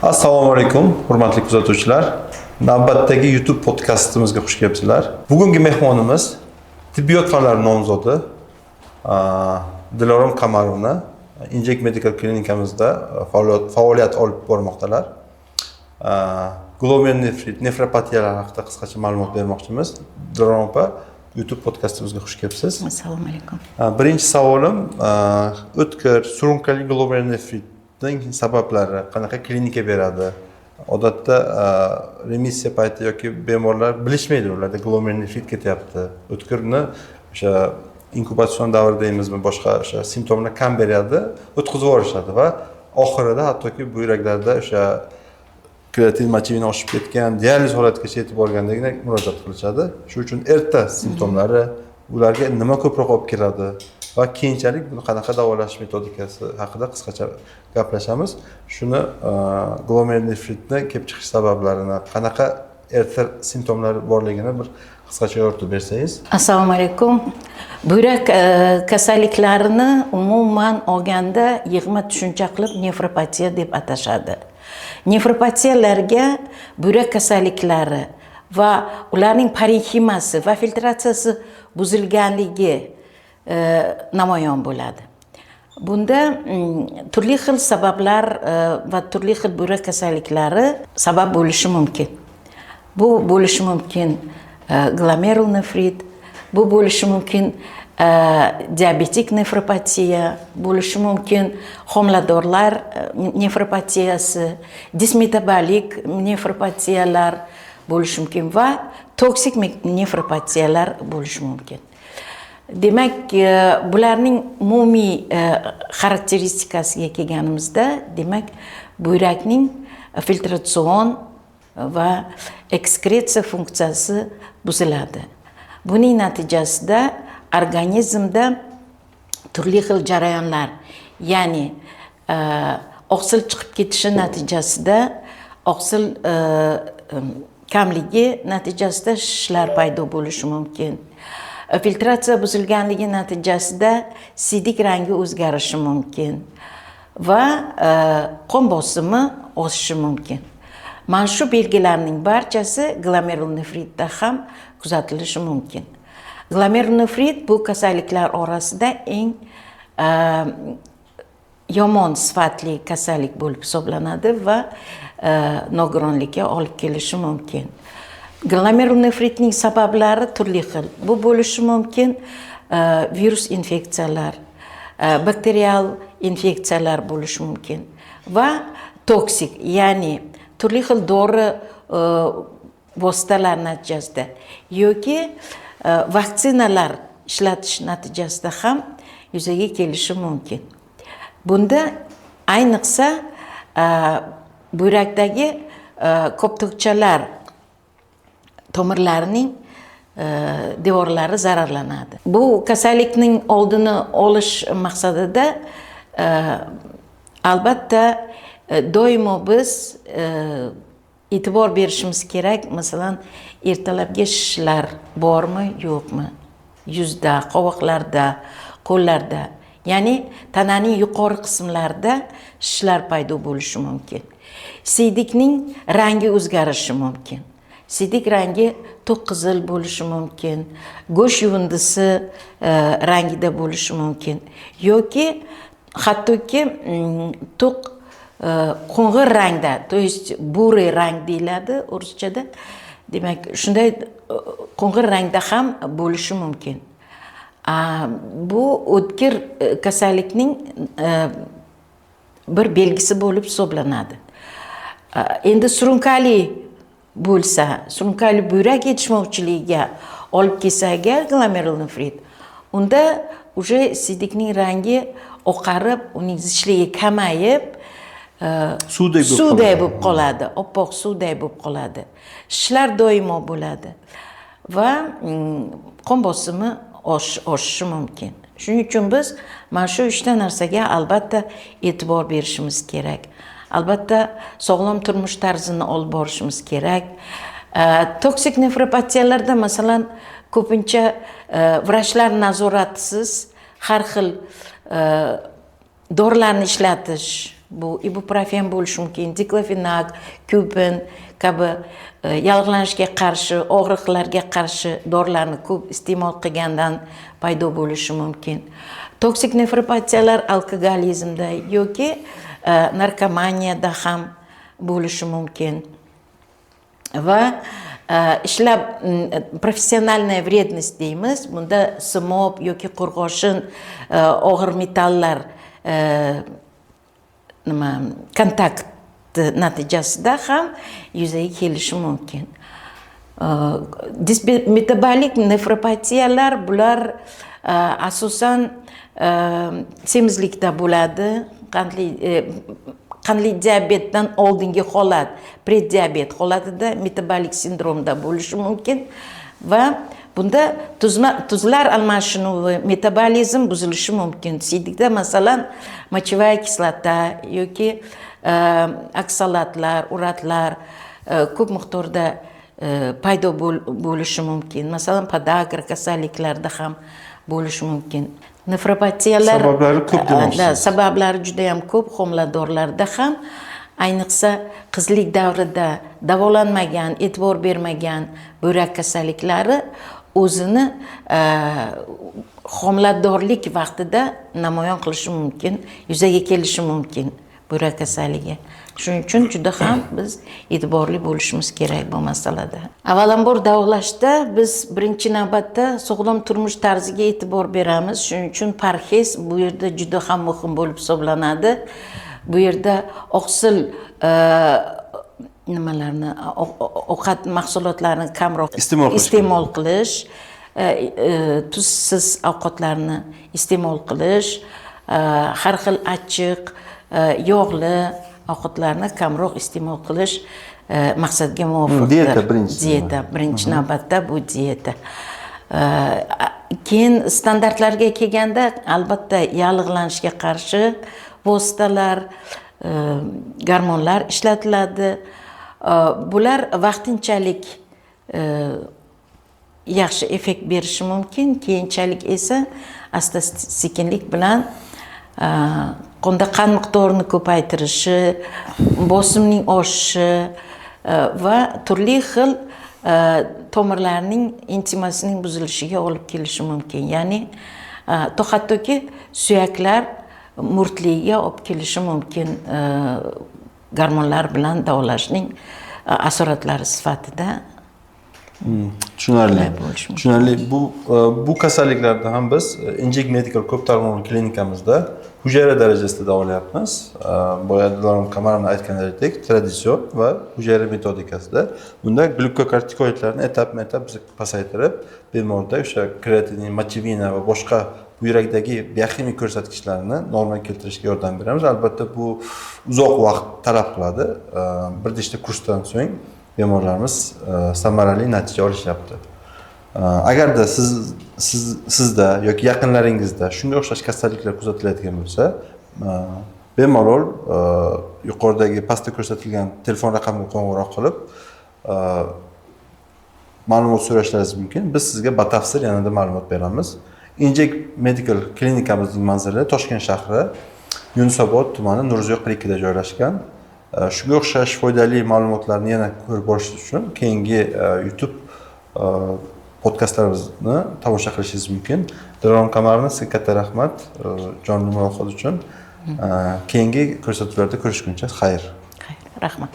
Assalomu alaykum, hurmatli kuzatuvchilar. Navbatdagi YouTube podkastimizga xush kelibsizlar. Bugungi mehmonimiz tibbiyot fanlari nomzodi Dilorom Qamarovna, Injek Medical klinikamizda faoliyat olib bormoqdalar. Glomerulonefrit, nefropatiyalar haqida qisqacha ma'lumot bermoqchimiz. Dilorom opa, YouTube podkastimizga xush kelibsiz. Assalomu alaykum. Birinchi savolim, o'tkir surunkali glomerulonefritning sabablari, qanaqa klinika beradi? Odatda remissiya payti yoki bemorlar bilishmaydi, ularda glomerulonefrit ketyapti. O'tkirni o'sha inkubatsion davr deymizmi, boshqa o'sha simptomlar kam beradi, o'tkazib yuborishadi va oxirida hattoki buyraklarda o'sha kreatin, мочевина oshib ketgan, dializ holatigacha yetib borgandagina murojaat qilishadi. Shuning uchun erta simptomlari, ularga nima ko'proq olib keladi va keyinchalik buni qanaqa davolash metodikasi haqida qisqacha gaplashamiz. Shuni glomerulonefritni kelib chiqish sabablarini, qanaqa erta simptomlar borligini bir qisqacha yoritib bersangiz. Assalomu alaykum. Buyrak kasalliklarini umuman olganda yig'ma tushuncha qilib nefropatiya deb atashadi. Nefropatiyalarga buyrak kasalliklari va ularning parenximasi va filtratsiyasi buzilganligi namoyon bo'ladi. Bunda turli xil sabablar va turli xil buyrak kasalliklari sabab bo'lishi mumkin. Bu bo'lishi mumkin glomerulonefrit, bu bo'lishi mumkin diabetik nefropatiya, bo'lishi mumkin homiladorlar nefropatiyasi, dismetabolik nefropatiyalar bo'lishi mumkin va toksik nefropatiyalar bo'lishi mumkin. Demak, bularning umumiy xarakteristikasiga kelganimizda, demak, buyrakning filtratsion va ekskretsiya funksiyasi buziladi. Buning natijasida organizmda turli xil jarayonlar, ya'ni oqsil chiqib ketishi natijasida, oqsil kamligi natijasida shishlar paydo bo'lishi mumkin. Filtratsiya buzilganligi natijasida siydik rangi o'zgarishi mumkin va qon bosimi oshishi mumkin. Mana shu belgilarning barchasi glomerulonefritda ham kuzatilishi mumkin. Glomerulonefrit bu kasalliklar orasida eng yomon sifatli kasallik bo'lib hisoblanadi va nogironlikka olib kelishi mumkin. Glomerulonefritning sabablari turli xil. Bu bo'lishi mumkin virus infeksiyalar, bakterial infeksiyalar bo'lishi mumkin va toksik, ya'ni turli xil dori vositalar natijasida yoki vaksinalar ishlatish natijasida ham yuzaga kelishi mumkin. Bunda ayniqsa buyrakdagi koptokchalar tomirlarining devorlari zararlanadi. Bu kasallikning oldini olish maqsadida albatta doimo biz e'tibor berishimiz kerak. Masalan, ertalabki shishlar bormi, yo'qmi? Yuzda, qovoqlarda, qo'llarda, ya'ni tananing yuqori qismlarida shishlar paydo bo'lishi mumkin. Siydikning rangi o'zgarishi mumkin. Siydik rangi to'q qizil bo'lishi mumkin, go'sht yuvindisi rangida bo'lishi mumkin yoki hattoki to'q qo'ng'ir rangda, то есть бурый rang deyiladi o'rischada. Demak, shunday qo'ng'ir rangda ham bo'lishi mumkin. Bu o'tkir kasallikning bir belgisi bo'lib hisoblanadi. Endi surunkali bo'lsa, surunkali buyrak yetishmovchiligiga olib kelsa agar glomerulonefrit, unda уже siydikning rangi oqarib, uning zichligi kamayib, suvdek bo'lib suvday qoladi. Bo'lib qoladi, oppoq suvday bo'lib qoladi. Shishlar doimo bo'ladi va qon bosimi oshishi mumkin. Shuning uchun biz mana shu uchta narsaga albatta e'tibor berishimiz kerak. Albatta sog'lom turmush tarzini olib borishimiz kerak. Toksik nefropatiyalarda, masalan, ko'pincha vrachlar nazoratisiz har xil dorilarni ishlatish. Bu ibuprofen bo'lishi mumkin, diklofenak, kupen kabi yallig'lanishga qarshi, og'riqlarga qarshi dorilarni ko'p iste'mol qilgandan paydo bo'lishi mumkin. Toksik nefropatiyalar alkogolizmda yoki narkomaniyada ham bo'lishi mumkin. Va ishlab профессиональная вредность deymiz. Bunda simob yoki qo'rg'oshin, og'ir metallar nima kontakt natijasida ham yuzaga kelishi mumkin. Metabolik nefropatiyalar, bular asosan semizlikda bo'ladi, qandli diabetdan oldingi holat, preddiabet holatida, metabolik sindromda bo'lishi mumkin va bunda tuzlar almashinuvi, metabolizm buzilishi mumkin. Siydikda, masalan, мочевая kislota yoki oksalatlar, uratlar ko'p miqdorda paydo bo'lishi mumkin. Masalan, podagra kasalliklarida ham bo'lishi mumkin. Nefropatiyalar Sabablari ko'p demoqchisiz. Sabablari juda ham ko'p. Homiladorlarda ham, ayniqsa qizlik davrida davolanmagan, e'tibor bermagan buyrak kasalliklari o'zini homiladorlik vaqtida namoyon qilishi mumkin, yuzaga kelishi mumkin buyrak kasalligi. Shuning uchun juda ham biz e'tiborli bo'lishimiz kerak bu masalada. Avvalambor, davolashda biz birinchi navbatda sog'lom turmush tarziga e'tibor beramiz. Shuning uchun parhez bu yerda juda ham muhim bo'lib hisoblanadi. Bu yerda oqsil nimalarni, ovqat mahsulotlarini kamroq iste'mol qilish, iste'mol qilish, tuzsiz ovqatlarni iste'mol qilish, har xil achchiq, yog'li ovqatlarni kamroq iste'mol qilish maqsadga muvofiqdir. Dieta birinchisi. Dieta, birinchi navbatda bu dieta. Keyin standartlarga kelganda, albatta, yallig'lanishga qarshi vositalar, gormonlar ishlatiladi. Bular vaqtinchalik yaxshi effekt berishi mumkin, keyinchalik esa asta sekinlik bilan qonda qand miqdorini ko'paytirishi, bosimning oshishi va turli xil tomirlarning intimasining buzilishiga olib kelishi mumkin. Ya'ni to hattoki suyaklar mo'rtligiga olib kelishi mumkin, gormonlar bilan davolashning asoratlari sifatida. Tushunarli. Shunday bo'lishi mumkin. Tushunarli. Bu kasalliklarni ham biz Injek Medical ko'p tarmoqli klinikamizda hujayra darajasida davolayapmiz. Boya Dilorom Kamarovna aytganlaridek, traditsion va hujayra metodikasida. Bunda glyukokortikoidlarni etapma-etap biz pasaytirib, bemorda o'sha kreatinin, мочевина va boshqa buyrakdagi bioximik ko'rsatkichlarni normaga keltirishga yordam beramiz. Albatta, bu uzoq vaqt talab qiladi. Bir nechta kursdan so'ng bemorlarimiz samarali natija olishyapti. Agarda siz sizda yoki yaqinlaringizda shunga o'xshash kasalliklar kuzatilayotgan bo'lsa, bemalol yuqoridagi pastda ko'rsatilgan telefon raqamiga qo'ng'iroq qilib, ma'lumot so'rashlaringiz mumkin. Biz sizga batafsil yanada ma'lumot beramiz. Injek Medical klinikamizning manzili Toshkent shahri, Yunusobod tumani, Nurziyo 42 da joylashgan. Shunga o'xshash foydali ma'lumotlarni yana ko'rib borish uchun keyingi YouTube podkastlarimizni tomosha qilishingiz mumkin. Dilorom Kamarovna, sizga katta rahmat jonli muloqot uchun. Keyingi ko'rsatuvlarda ko'rishguncha xayr. Xayr, rahmat.